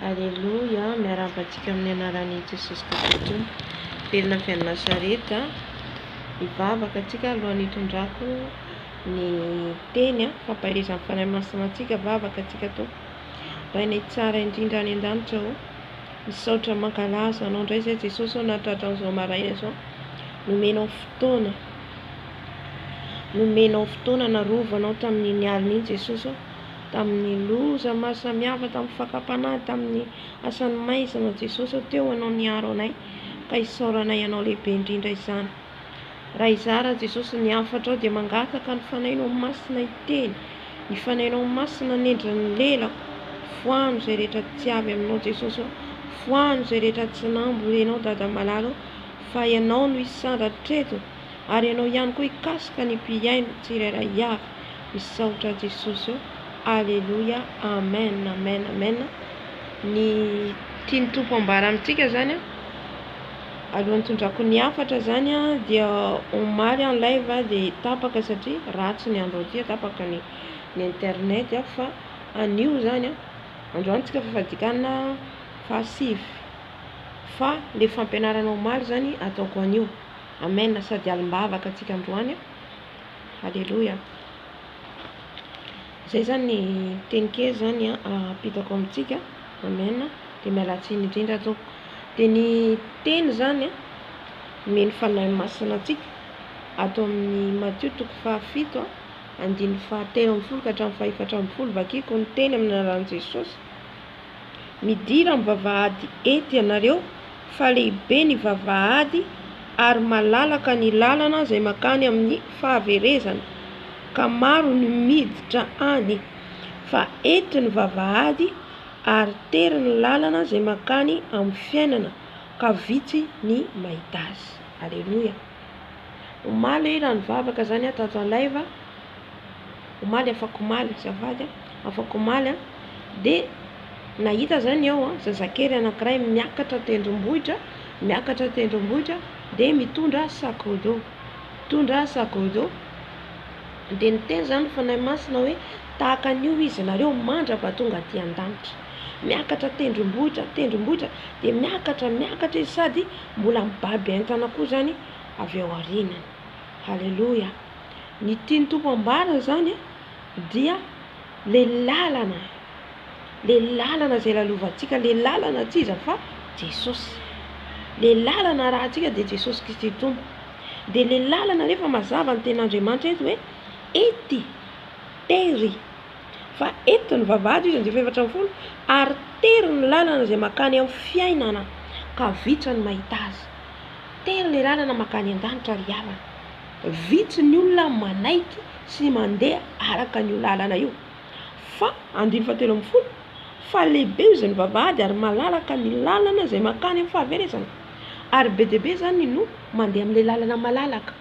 Aleloia, miarahaba antsika amin'ny anaran'i Jesosy Kristy Tompo. Velona avy any Nazareta. Hivavaka antsika alohan'ny hitondrako ny teny fampaherezan'ny Fanahy Masina antsika. Vavaka antsika Tompo. Rainay tsara indrindra any an-danitra ô. Misaotra mankalaza anao indray izay Jesosy ô nahatratra an'izao maraina izao. Nomenao fotoana. Nomenao fotoana narovanao tamin'iny alina iny Jesosy ô. Tamin'ny loza maro samihafa, tamin'ny fakam-panahy, tamin'ny asan'ny maizina Jesosy ô teo Ianao niaro anay ka isaoranay Anao lehibe indrindra izany. Raha hizara Jesosy ny hafatrao dia mangataka ny Fanahinao Masina hiteny, ny Fanahinao Masina hanendry ny lelako, foano izay rehetra tsy avy aminao Jesosy ô, foano izay rehetra tsy nambolenao Dada malala ô, fa Ianao no hisandratra eto ary Ianao ihany koa hikasika ny mpihaino tsirairay avy. Misaotra Jesosy ô. Aleloia Amen Amen Amen Ny tian'ny Tompo ambara amintsika zany an, alohan'ny hitondrako ny hafatra zany an dia omaly aho live dia tapaka satria ratsy ny andro aty tapaka ny ny internet fa anio zany an, androany tsika fifadikanina fahasivy fa le fampianarana omaly zany ataoko anio. Amen sady alim-bavaka tsika androany an. Aleloia. Izay zany ny teny kely zany ampitako amintsika. Amen. Dia miala tsiny indrindra tompoko. Dia ny teny zany an, nomen'ny Fanahy Masina antsika ato amin'ny Matio toko fahafito andininy fahatelo ambin'ny folo ka hatramin'ny fahefatra ambin'ny folo. Vakiko ny teny amin'ny anaran'i Jesosy. Midira amin'ny vavahady ety ianareo fa lehibe ny vavahady ary malalaka ny lalana izay mankany amin'ny fahaverezana, ka maro ny miditra any, fa ety ny vavahady ary tery ny lalana izay mankany amin'ny fiainana, ka vitsy ny mahita azy. Aleloia. Omaly raha nivavaka izany aho tato an-live, omaly afak'omaly azafady a, afak'omaly an, dia nahita zany aho an, zazakely anankiray miakatra tendrombohitra, miakatra tendrombohitra dia mitondra sac au dos, mitondra sac au dos, dia niteny zany ny Fanahy Masina hoe tahaka an'io izy nareo mandra-pahatonga aty an-danitra, miakatra tendrombohitra, tendrombohitra, dia miakatra, miakatra izy sady mbola mibaby entana koa zany avy ao aorianany, haleloia. Ny tian'ny Tompo ambara izany dia le lalana, le lalana izay lalovantsika, le lalana tsy iza fa Jesosy. Le lalana arahantsika dia Jesosy Kristy Tompo. Dia le lalana nefa mazava ny tenin'Andriamanitra eto hoe ety, tery. Fa eto ny vavahady hoy izy andininy faha-14 ary tery ny lalana izay mankany amin'ny fiainana ka vitra ny mahita azy. Tery le lalana mankany an-danitra ry havana. Vitsy ny olona manaiky sy mandeha araka an'io lalana io. Fa, andininy fahatelo ambin'ny folo, fa lehibe izy ny vavahady ary malalaka ny lalana izay mankany amin'ny fahaverezana. Ary be dia be izany no mandeha amin'ilay lalana malalaka.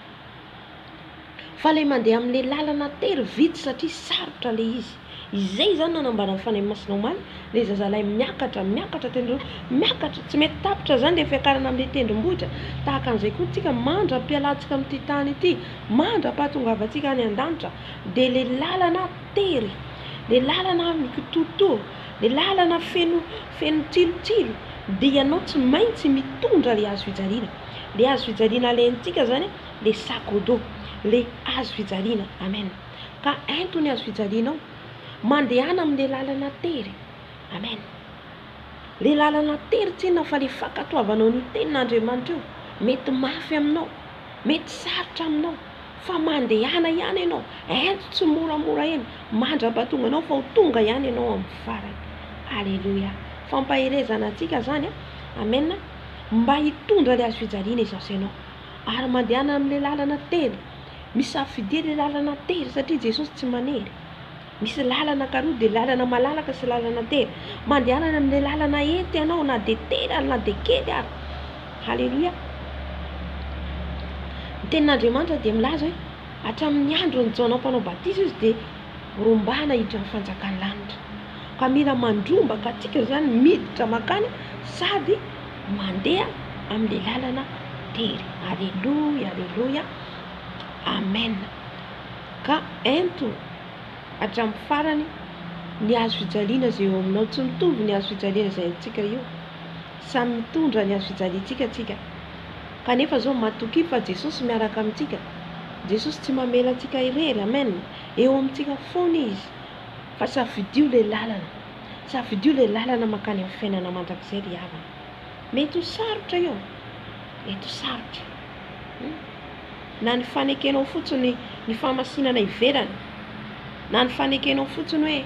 Fa ilay mandeha amin'ilay lalana tery vitsy satria sarotra ilay izy. Izay izany nanambaran'ny Fanahy Masina omaly, ilay zazalahy miakatra, miakatra tendrombohitra, miakatra, tsy mety tapitra izany ilay fiakarana amin'ilay tendrombohitra, tahaka an'izay koa tsika mandra-pialantsika amin'ity tany ity, mandra-pahatongavantsika any an-danitra, dia ilay lalana tery, ilay lalana mikitotoa, ilay lalana feno feno tsilotsilo, dia ianao tsy maintsy mitondra ilay hazo fijaliana, ilay hazo fijaliana alaintsika izany, ilay sac au dos, ilay hazo fijaliana, amen. Ka ento ny hazo fijalianao. Mandehana amin'ilay lalana tery. Amen. Ilay lalana tery tsy inona fa ilay fankatoavanao an'io tenin'Andriamanitra io. Mety mafy aminao, mety sarotra aminao, fa mandehana ihany ianao. Ento tsy moramora eny, mandra-pahatonga anao fa ho tonga ihany ianao amin'ny farany. Aleloia. Fampaherezana antsika izany an. Amen. Mba hitondra ilay hazo fijaliana izaho sy ianao. Ary mandehana amin'ilay lalana tery. Misafidia ilay lalana tery satria Jesosy tsy manery. Misy lalana ankaroa dia lalana malalaka sy lalana tery. Mandehana any amin'ilay lalana ety ianao na dia tery ary na dia kely ary. Haleloia. Ny tenin'Andriamanitra dia milaza hoe hatramin'ny andron'i Jaona mpanao batisa izy dia rombahana hiditra ny fanjakan'ny lanitra. Ka mila mandrombaka antsika izany miditra mankany sady mandeha amin'ilay lalana tery. Aleloia, aleloia. Amen. Ka ento hatramin'ny farany Ny hazo fijaliana izay eo aminao, tsy mitovy ny hazo fijaliana izay antsika io. Samy mitondra ny hazo fijaliantsika tsika. Kanefa zao matokia fa Jesosy miaraka amintsika. Jesosy tsy mamela antsika irery. Amen. Eo amintsika foana Izy. Fa safidio ilay lalana. Safidio ilay lalana mankany amin'ny fiainana mandrakizay ry havana. Mety ho sarotra io. Mety ho sarotra. Na ny fanekenao fotsiny ny fahamasinana ivelany, na ny fanekenao fotsiny hoe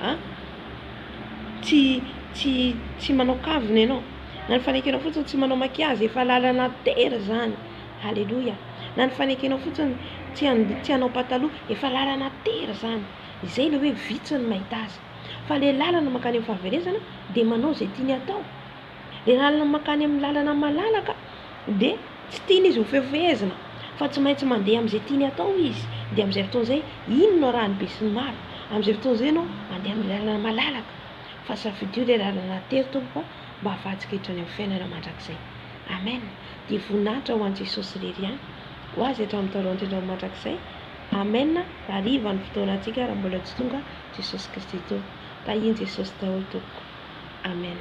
a tsy tsy tsy manao kavina ianao, na ny fanekenao fotsiny tsy manao makiazy, efa lalana tery izany. Haleloia. Na ny fanekenao fotsiny tsy tsy hanao pataloha, efa lalana tery izany. Izay ilay hoe vitsy ny mahita azy. Fa ilay lalana mankany amin'ny fahaverezana dia manao izay tiany hatao. Ilay lalana mankany amin'ny lalana malalaka dia tsy tiany izy ho fehofehezina fa tsy maintsy mandeha amin'izay tiany hatao izy. Dia amin'izay fotoana izay, iny no arahan'ny besinimaro. Amin'izay fotoana izay ianao mandeha amin'ny lalana malalaka. Fa safidio ilay lalana tery tompoko a, mba hahafahantsika hiditra any amin'ny fiainana mandrakizay. Amen. Dia voninahitra ho an'i Jesosy irery ihany. Ho azy hatramin'ny taloha indrindra ho mandrakizay. Amen. Hariva ny fotoanantsika raha mbola tsy tonga Jesosy Kristy Tompo. Tahian'i Jesosy daholo tompoko. Amen.